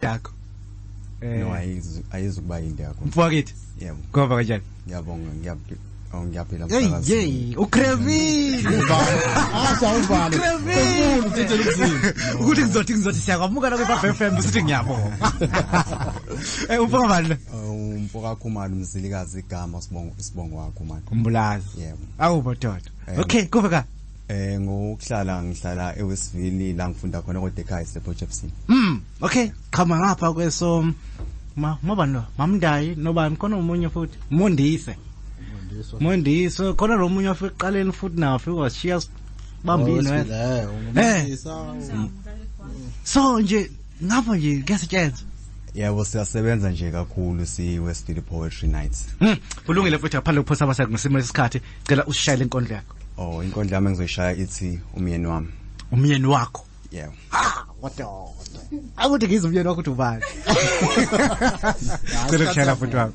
Yakho. No, ayizukuba yinde yakho. Mfowethu. Yebo. Kuhamba kanjani? Ngiyabonga, ngiyaphila Hey msakazi. hey, ukrevile. Asha uvale. Ukrevile. Uthethele umzimba. Ukuthi ngizothi siyakwamukela kwi FM sithi ngiyabonga. Umfoka bani lo? Umfoka Khumalo uMzilikazi igama isibongo wakho manje. Umbulazi. Yebo. Awu madoda. Okay, kuve ka. Ngokuhlala ngihlala eWestville la ngifunda khona kodwa ekhaya sePort. Okay, qhama ngapha kweso ma mobani lo? Mamndayi nobani khona umunye futhi. Mondise. Mondiso khona lo munye afika eqaleni futhi nawo afika washiya bambini. So nje ngapha nje kuyasetshenzwa. Yebo, siyasebenza nje kakhulu si Westville Poetry Nights. Kulungile futhi ngaphandle kokuphosa amaseko ngesimo lesikhathi, cela usishayele inkondlo yakho. Oh, inkondlo yami engizoyishaya ithi umyeni wami. Umyeni wakho? Yebo. Ha, what the? Akuthi ngizwe umyeni wakho uthi ubani. Cela ukushayela futhi wami.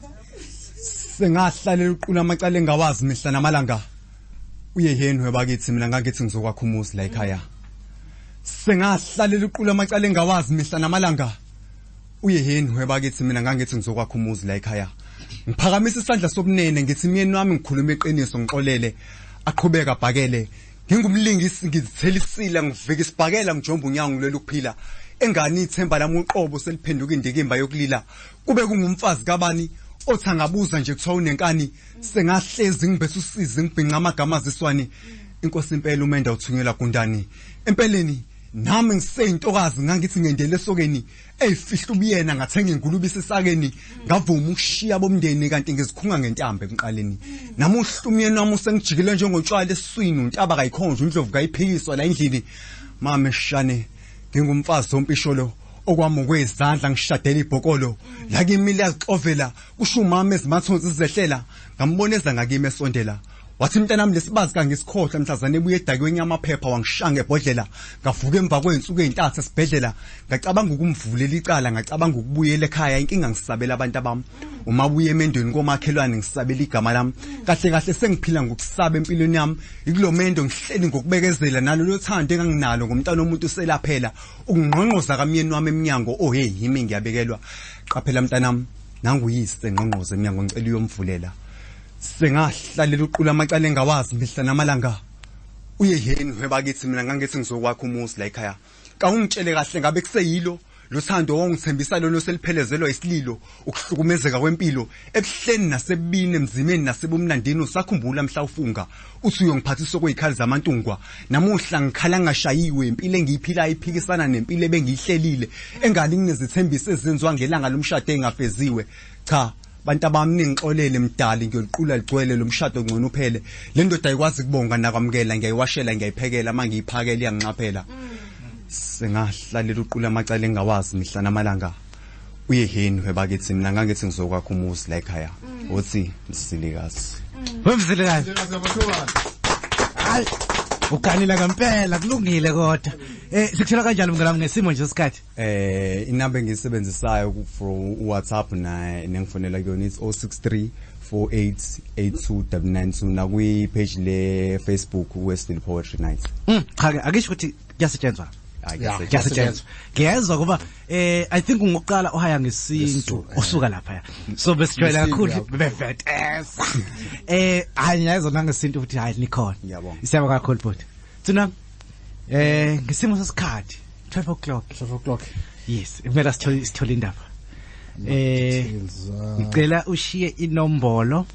Sengahlalela uqula amacala engawazi mihla namalanga. Uye yena webakithi mina ngangithi ngizokwakha umuzi la ekhaya. Sengahlalela uqula amacala engawazi mihla namalanga. Uye yena webakithi mina ngangithi ngizokwakha umuzi la ekhaya. Ngiphakamisa isandla sobunene ngithi myeni wami ngikhuluma iqiniso ngixolele. Aqhubeka bhakele. Ngingumlingisi ngizithelisile ngivika isibhakela ngijomba unyango ngilwela ukuphila. Engani ithemba lami uqobo seliphenduka indikimba yokulila. Kube kungumfazi kabani othi angabuza nje kuthiwa unenkani. Sengahlezi ngibese usizi ngibhinqa amagama aziswani. Inkosi impela umenda uthunyelwa gundani. Empeleni nami ngiseyintokazi ngangithi ngendele esokeni eyifihla ubuyena ngathenga ingulube isesakeni ngavuma ukushiya bomndeni kanti ngizikhunga ngentambo emqaleni. Namuhla umyeni wami usengijikile njengotshwala esiswini untaba kayikhonjwa indlovu kayiphikiswa la endlini. Mama eshane ngingumfazi wompisholo okwami kwezandla ngishadela ibhokolo la kimi liyazixovela kusho umama ezimathonsi zizehlela ngamboneza ngakimi esondela. Wathi mntanami lesibazi kangisikhohlwa mhlazane ebuye edakiwe enyamaphepha wangishanga ebhodlela ngavuka emva kwezinsuku ezintathu esibhedlela ngacabanga ukumvulela icala ngacabanga ukubuyela ekhaya inkinga ngisabela abantu abami uma buye emendweni komakhelwane ngisabela igama lami kahle kahle sengiphila ngokusaba empilweni yami ikulomendo ngihleli ngokubekezela nalolo thando enganginalo ngomntana omuntu selaphela ukungqongqoza kamyeni wami eminyango oh hey yimi ngiyabekelwa qaphela mntanami nanguyise ngqongqoza eminyango ngicela uyomvulela. Sengahlalela uqula amacala engawazi mihla namalanga. Uye yena webakithi mina ngangithi ngizokwakha umuzi la ekhaya. Kawungitshele kahle ngabe kuseyilo lothando owangithembisa lona seliphelezelwa isililo ukuhlukumezeka kwempilo ebuhleni nasebini emzimeni nasebumnandini usakhumbula mhla ufunga uthi uyongiphathisa okuyikhali zamantungwa namuhla ngikhala ngashayiwe impilo engiyiphila iphikisana nempilo ebengiyihlelile engani nginezithembiso ezenziwa ngelanga lomshado engafeziwe. Cha bantu abami ningixolele mdali ngiyoliqula ligcwele lo mshado ngcono uphele le ndoda ayikwazi kubonga nakwamukela ngiyayiwashela ngiyayiphekela mangiyiphakela iyanginxaphela. Sengahlalela uqula amacala engawazi mihla namalanga. Uye yena webakithi mina ngangithi ngizokwakha umuzi la ekhaya. Uthi Mzilikazi. Wemzilikazi. Hayi uganile ngempela kulungile kodwa. Sikuthola kanjani mngani wami ngesimo nje sesikhathi? Inamba engiyisebenzisayo for WhatsApp na nengifonela kuyona it's 063 4882 na kwi page le Facebook Westville Poetry Nights. Cha ke akisho ukuthi kuyasetshenzwa. Kuyasetshenzwa. Ngiyezwa kuba I think ngokuqala ohaya ngesintu osuka lapha. So besijwayele kakhulu bevetesa. Hayi ngiyezwa nangesintu ukuthi hayi nikhona. Siyabonga kakhulu futhi. Thina ngesimo sesikhathi 12 o'clock. 12 o'clock. Yes, kumele sithole indaba. Ngicela ushiye inombolo.